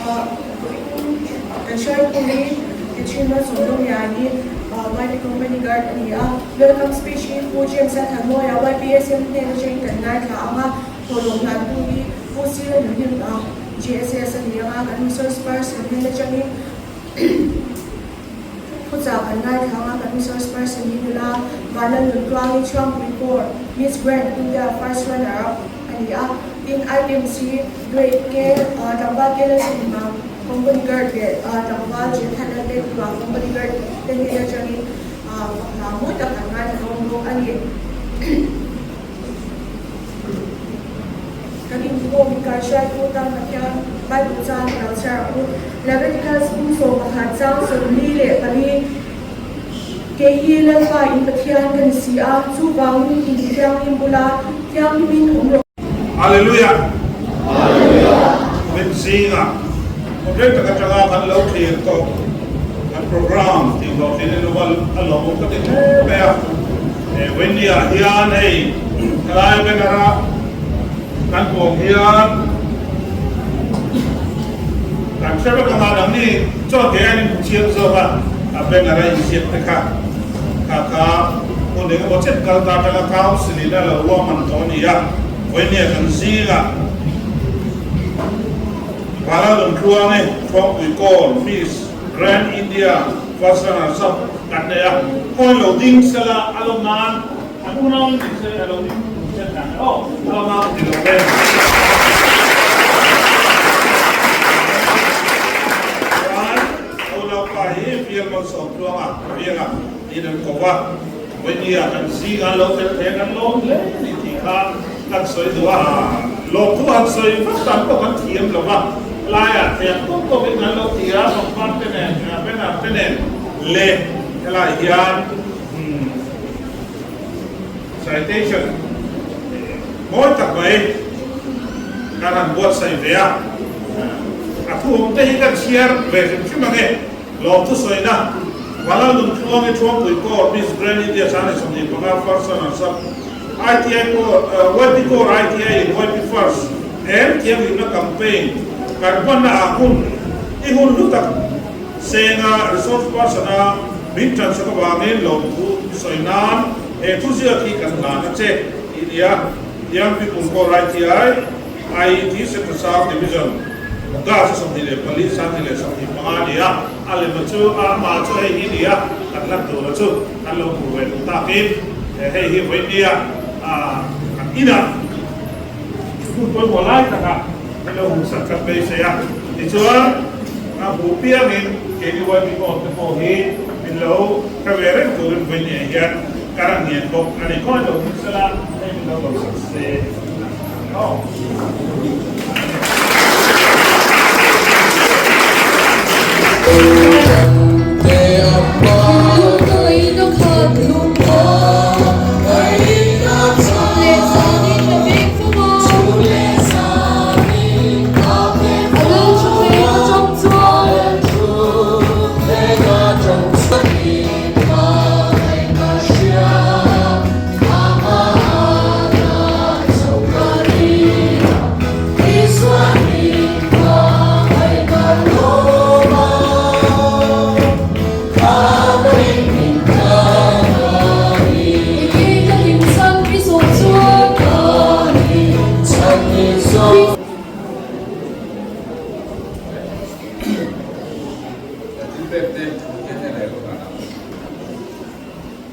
Kan hruaitu hi Catherine Sawmdawmiani, YP Company Guard a ni a. Welcome speech hi Pu James-a Thanmawia, YPSM hnen atangin kan ngaithla ang a, thawhlawm hlantu hi Pu Sira Nunhim-a, GSS a ni ang a, kan resource person hnen atangin thuchah kan ngaithla ang a, kan resource person hi nula Vanlalnuntluangi Chhuangpui Kaur, Miss Grand India First Runner Up a ni a. Tin, items hi Grade K, tlangval K Lalchhunhma, Company Guard leh tlangval Jethan Lalpekhlua, Company Guard te hnen atangin fakhla mawi tak an ngaithla dawn bawk a ni. Kan inkhawm inkaihhruaitu tan Pathian Bible chang ka lo chhiar ang u. Leviticus bung 11 chang 44, Kei hi Lalpa in Pathian ka ni si a, chuvangin in thianghlim bula thianghlimin awm rawh. Hallelujah! Min zingah kawt reng tak atanga kan lo thlir tawh kan program tih hlawhtlin in a lawmawm ka ti hle mai a. Wendy-ah hian hei helai banner-a kan puang hian kan hre vek anga nangni chuan kei aiin hmu chiang zawk a, a banner-a inziak te kha kha kha hun eng emaw chen kal ta atanga council-in a lo ruahman tawh a ni a, Wendy-a kan zingah Vala Luntluangi, Thuangpui Kawn, Miss Grand India Vasana sap kan nei a, khawi lo ding sela a lo nan an unau in ding se a lo ding chen dan e aw, a lo nan ti lo ve. Chuan a unaupa hi Bial Malsawm Tluanga Biala tiin an ko va, Vawini ah kan zing an lo tel thei a kan lawm hle a ni tih kha kan sawi duh a, lawmthu han sawi vak dan pawh kan thiam lo va, laiah thiam tawk tawkin kan lo ti a, pangpar te nen, banner te nen leh helai hian citation mawi tak mai kan han buatsaih ve a, a thu awm te hi kan chhiar ve hrim hrim ang e. Lawmthu sawina, Vala Nuntluangi Thuampui Corps, Miss Grand India 2025 First Runners Up, ITI Corps, YP Corps ITI in YP First em thianghlimna campaign kan hmanna ah hun i hun hlu tak senga resource person a min tansak avangin lawmthu sawi nan he thuziak hi kan hlan a che tih nia Young People Corps ITI IET Central South Division August a 24, 2025 a ni a, a lema chu a amah chu hei hi ni a, kan hlat tura chu kan lo hmuh ve duh takin hei hi vawinia kan inah hmun pawimawh lai takah min lo hmuhsak kan beisei a, tichuan a hmuh piangin keini YB Hall te pawh hi min lo hre ve reng turin vawinia hian ka ra ngen bawk a ni. Khawi lo hmuh sela hei min lo lawmsak se. Aw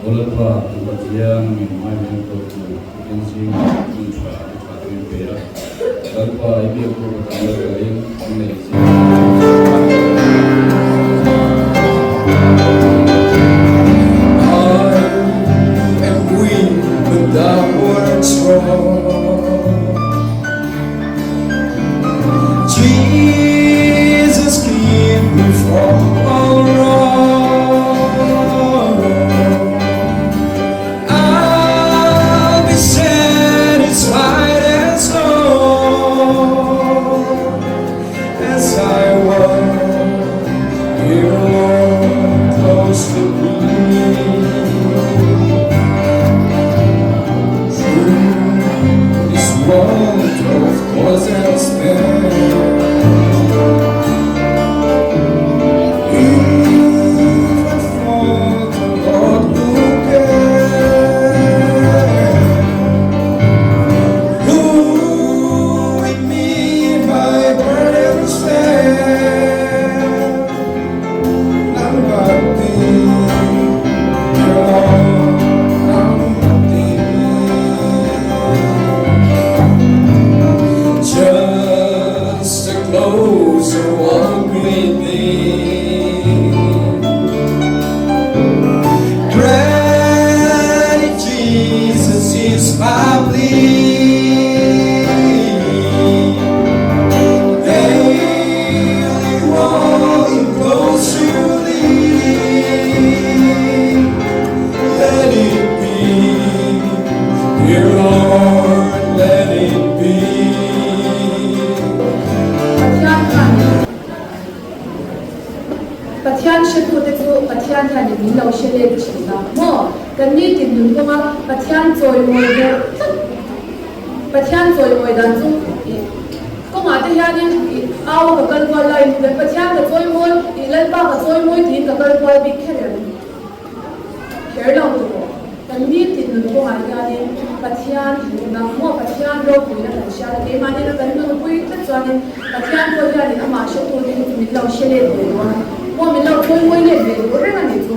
Lalpa, tu Pathian min ngai veng tawh tu in zingah hmun tha i tha te min pe a. Lalpa, i biak pawh ka tam lo kalin an nei zing I am weak but thou art strong. Jesus keep me from all wrong. I'll be satisfied as long as I hretute chu Pathian hianin min lo hre let thin a maw? Kan nitin nun kawnga Pathian chawimawi deuh tlat Pathian chawimawi dan chu ih kawngah te hianin ih au a ka kal kual laiin kan Pathian ka chawimawi ih Lalpa ka chawimawi tiin ka kal kual bik kher em? Kher lo tawh. Kan nitin nun kawngah hianin Pathian hlutna maw Pathian ropuina kan hriat a, keimahni na kan nunpui tlat chuanin Pathian pawh hianin amah hretu te hi chu min lo hre let ve duh a, maw min lo chawimawi let ve duh reng a nih chu.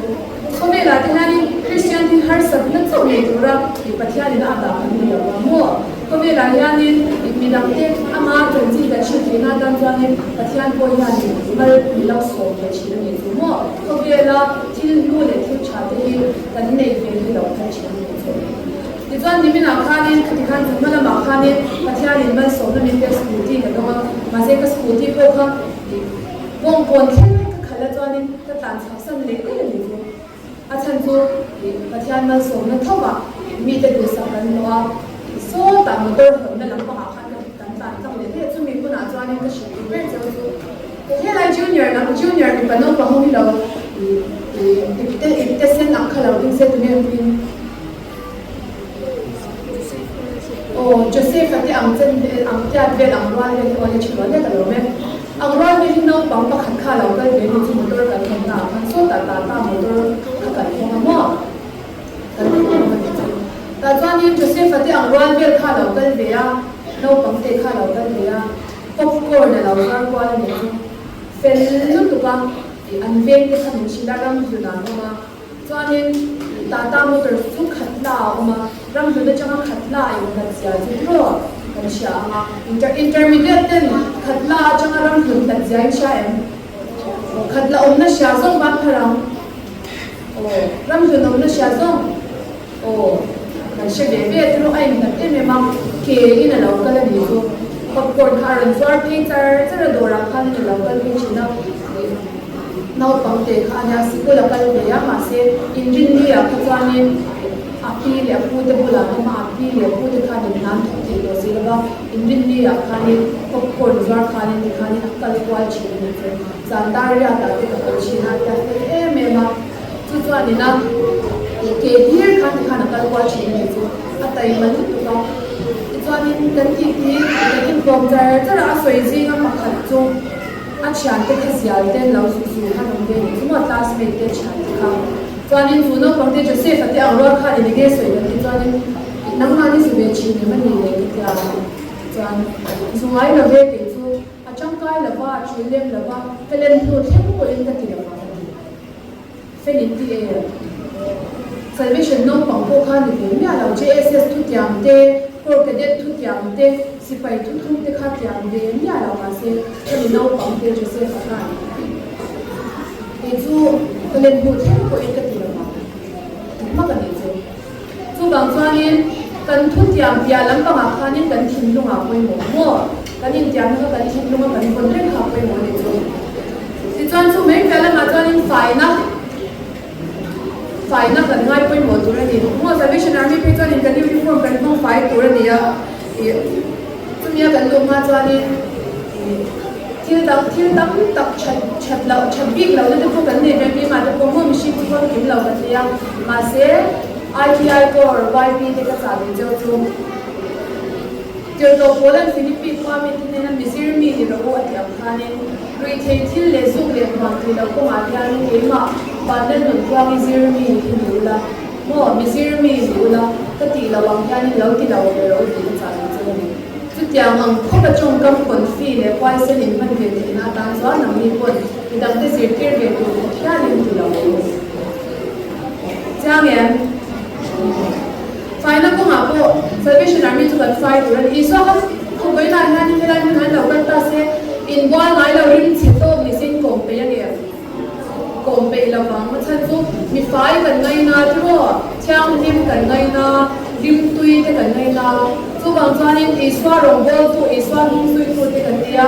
Khawvelah te hianin Kristian hi harsatna chauh nei tura ih Pathianin a dah kan ni lo a maw? Khawvelah hianin ih midangte ama chanchin kan hrilh theihna atan chuanin Pathian pawh hianin mal min lo sawm ve thin a nih chu maw? Khawvela thil hnu leh thil tha te hi kan nei ve hi lo kal thin a nih chu. Tichuan niminah khanin khati khan chawhma lamah khanin Pathianin malsawmna min pe scooty ka dawng a, mahse ka scooty pawh kha ih bawngkawn thleng ka khalh a chuanin ka tlan chhuak san leh daih a nih chu. A chhan chu ih Pathian malsawmna tho ah mite duhsak kan hlawh a, ih sawtah motor hawnna lampangah khan ka kan tlan tlang leh daih a, chumi hunah chuanin ka hrilh duh ber cheu chu helai junior lam junior mipa naupang ho hi lo ih ih ipte ipte sen ang kha lo ding se tunge hming Aw Joseph-a te ang chen ang tiat vel ang rual vel hi aw le thin rual hle ka lawm e. Ang rual vel hi naupang pakhat kha lo kal ve ni chu motor kan hawn na ah khan sawtah tata motor kha kan hawng a maw kan hawng a ni chu. Tah chuanin Joseph-a te ang rual vel kha lo kal ve a, naupang te kha lo kal ve a, popcorn a lo zuar kual a ni chu. Fel lutuk a, an veng te kha min hrilh a, ram hlun ah an awm a. Chuanin Tata Motors chu Khatla a awm a, ramhlun atanga Khatla a inhlat zia chu tiraw kan hria ang a. Inter intermediate ten Khatla atanga ramhlun hlat zia in hria em? Aw Khatla awmna hria zawng van phar ang. Aw ramhlun awmna hria zawng. Aw kan hre ve ve tiraw a inhlat em em a, ke in a lo kal a nih chu. Popcorn kha a rawn zuar phei char char a dawrah khanin a lo kal phei thin a. Naupang te kha a nia, sikul a kal ve a, mahse inrinni ah kha chuanin a pi leh a pu te bulah an awm a, a pi leh a pu te khan in hnan thawk thei tawh si lova, inrinni ah khanin popcorn zuar khanin tikhanin a kal kual thin a nih chu. Zan dar riat ah te ka kal thin a, a tia fel em em a, chu chuanin a ke hlir khan tikhan a kal kual thin a nih chu, a taima lutuk a. Tichuanin kan titi kan inkawm char char a, a sawi zinga pakhat chu. A thiante kha zial te lo zu zu khan awm ve nih chu maw classmate te thiante kha. Chuanin chu naupang te Joseph a te ang rual khan in enge sawi kan tih chuanin nangmah ni zu ve thin em a ni le ka tia chuan zu ngai lo ve kei chu a tangkai lo va a tul lem lo va ka lem hnu thleng pawhin ka ti lo va ka ti. Fel in ti em? Salvation naupang pawh kha ni ve miah lo, JSS thutiam te, Corps Cadet thutiam te, Sipai thuthlung te kha tiam ve miah lo mahse hemi naupang te Joseph-a khan kei chu ka lem hmuh thleng pawhin ka ti lo ang ti hmak a nih chu. Chuvang chuanin kan thutiam piah lampangah khanin kan thinlungah pawimawh maw? Kan intiamna kha kan thinlunga kan vawn reng kha a pawimawh a ni chu. Tichuan chu mai piah lamah chuanin faina, faina kan ngai pawimawh tur a ni. Maw Salvation Army phei chuanin kan uniform kan hmang fai tur a ni a, ih chumia kan luh hma chuanin ih thil dang thil tam tak that that loh that bik lohna te pawh kan nei ve keimah te pawh maw mihring chu famkim lo kan ni a, mahse ITI Corps YB te ka chah ve cheu chu. Tirhloh Paula'n Philippi khua mite hnena mizir mi ni rawh u a tih ang khanin, ruihtheih thil leh zuk leh hmuam tih loh kawngah hianin keimah Vanlal Nuntluang i zir mi hi ni ula, maw mizir mi ni ula ka tih loh ang hianin lo ti lo ve rawh u tih ka chah duh chu a ni. Chutiang ang khawp a tawngkam confi leh huaisen in hman ve theihna atan chuan nangni pawn midangte zirtir ve tur khawp hialin ti lo u. Chiang em? Faina kawngah pawh Salvation Army chu kan fai tur a ni. Isua kha khawvawiinah hianin helai hmunah hian lo kal ta se, inbual ngai lo rim chhe tawk ni se in kawm peih a nge? Kawm peih lo vang. A chhan chu mi fai kan ngaina tiraw, thianghlim kan ngaina, rimtui te kan ngaina. Chuvang chuanin Isua rawngbawltu, Isua hnungzuitu te kan nia.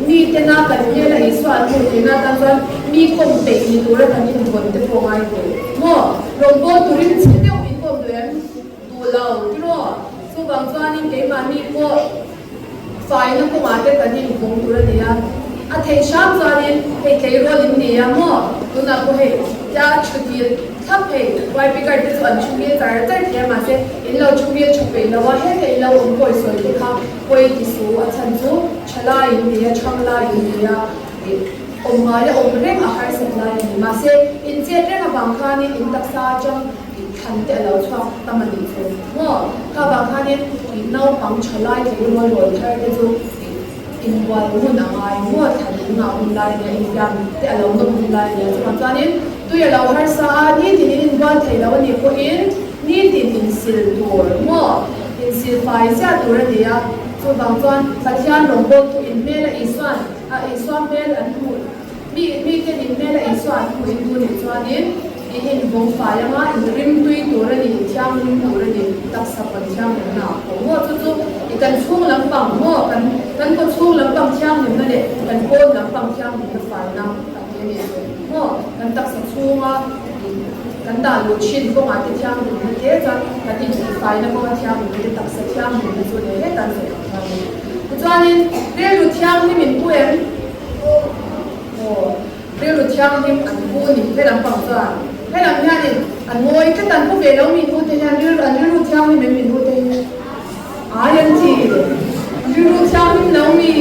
Mitena kan hmela Isua an hmuh theihna atan chuan mi kawm peih ni tura kan invawn te pawh ngai tur. Maw? Rawngbâwl turin chhe deuh in kawm duh em? Duh lo, tiraw? Chuvang chuanin keimahni pawh faina kawngah te kan invawng tur a ni a. A theih hram chuanin hei tleirawl in ni a maw? Tunah pawh hei tia thu dil thlap hei YP card te chu an thu ngil char char thei a mahse in lo thu ngil tha peih lo a heta in lo awm pawi sawi te kha pawi ti su a chhan chu tha lai in ni a thang lai in ni a ih awm ngai a awm reng a harsat lai a ni mahse in chet reng avang khanin in taksa atang ih thlan te a lo chhuak tam a nih chu maw kha vang khanin ih naupang tha lai tleirawl rawn thar te chu ih Inbual hun a ngai maw thlan in ngah hun lai nia infiam te a lo nawm hun lai nia chuvang chuanin tui a lo harsa a nitin in inbual thei lo a nih pawhin nitin insil tur maw insil fai ziah tur a ni a chuvang chuan Pathian rawngbawltu in hmel a Isuan a Isua hmel an hmuh mi miten in hmel a Isua an hmuh in duh nih chuanin in invawng fai anga in rim tui tur a ni in thianghlim tur a ni taksa pawn thianghlimna a pawh maw chu chu i kan chhung lampang maw kan kan kaw chhung lampang thianghlimna leh kan pawn lampang thianghlimna faina kan ti a ni chu maw kan taksa chhunga kan dah luh thin kawngah te thianghlimna te chuan kan intihfaina kawnga thianghlimna te taksa thianghlimna chu leh hlek an sawi ang kha a ni. Tichuanin rilru thianghlim in pu em? Aw. Rilru thianghlim an pu ni he lampang chuan he lam hianin an ngawi tlat an pu ve lo mi nu te hian rilru an rilru thianghlim em mi nu te hi ai an ti rilru thianghlim lo mi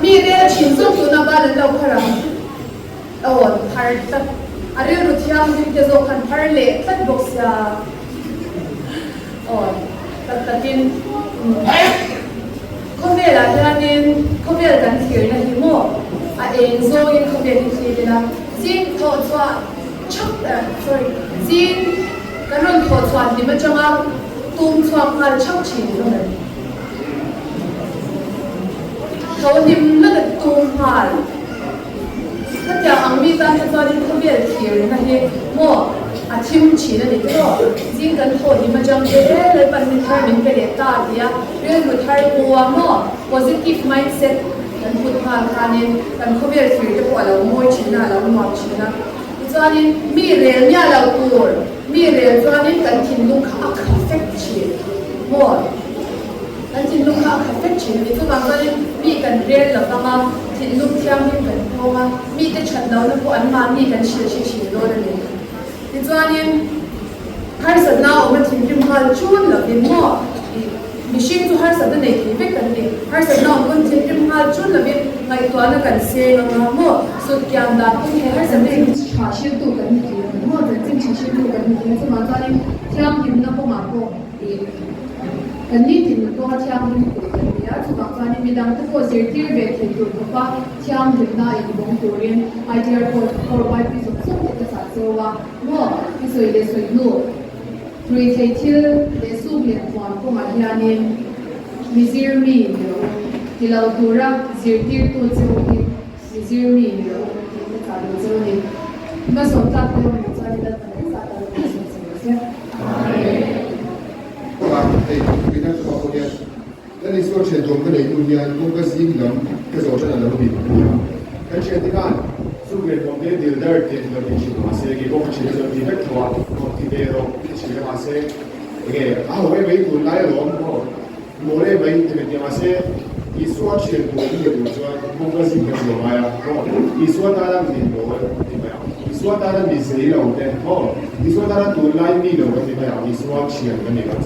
mi rel thin zawk tuna ban an lo phar ang aw an phar tlat a rilru thianghlim te zawk khan phar leh tlat bawk sia aw tak takin Khawvelah hianin khawvel kan thlirna hi maw a eng zawngin khawvel hi thlir ila, zing thawh chhuah chhak eh sorry zing kan rawn thawh chhuah hlim atanga tum chhuak nghal chhak thin ka hmu. Tho hlim nata tum nghal. Khatiang ang mi tan kha chuanin khawvel thlirna hi maw a thim thin a ni tawh. Zing kan thawh hlim atang te e Lalpan ni thar min pe leh ta tia rilru thar pua maw positive mindset kan put nghal khanin kan khawvel thlir te pawh a lo mawi thin a, a lo nuam thin a. Tichuanin mi rel miah lo tur mi rel chuanin kan thinlung kha a kha fek thin maw. Kan thinlung kha a khat vek thin a ni. Chuvang chuanin mi kan rel lo vang a, thinlung thianghlim kan nghawng a, mite that lohna pawh anmahni kan hrilh hre thin dawn a ni. Tichuanin harsatna a awm a thinrim nghal chun lovin maw ih mihring chu harsatna nei thei vek kan ni. Harsatna awm pawn thinrim nghal chun lovin ngaihtuahna kan seng anga maw sutkiam dan pawh he harsatna in tha hriltu kan ni thei ang maw chanchin tha hriltu kan ni thei a. Chuvang chuanin thianghlimna kawngah pawh ih Kan nitin nun kawnga thianghlim tur kan ni a, chuvang chuanin midang te pawh zirtir ve thei tur khawpa thianghlimna inbawng turin ITR pawh or YP zawng zawng te ka chah cheu a maw? I sawi leh sawi hnu ruihtheih thil leh suk leh huan kawngah hianin mizir mi ni rawh u ti lo tura zirtirtu cheu hi mizir mi ni rawh u tih ka chah duh cheu a ni. Hmasawm tlak te ho nih chuanin Lalpa leh zat a lo hmasawm cheu ang che. Amen. Hei, tuina chu a pawh hian Lal Isua thian tuam ka nei hnu hian kawngka zing lam ka zawh tan a lo ni a. Kan thiante khan suk leh tuam te dil dar tih lo ti thin mahse kei pawh ka thian te chuan ti vek tho a, aw ti ve rawh ti thin a mahse enge a ho em mai tun lai alawm aw mawl em mai ti ve tia mahse Isua thian tuam ni tur chuan kawngka zing ka zuam ai a aw Isua tana mi mawl ti mai ang Isua tana mi zei lo te aw Isua tana tunlai mi lo kan ti mai ang Isua thian ka ni lo.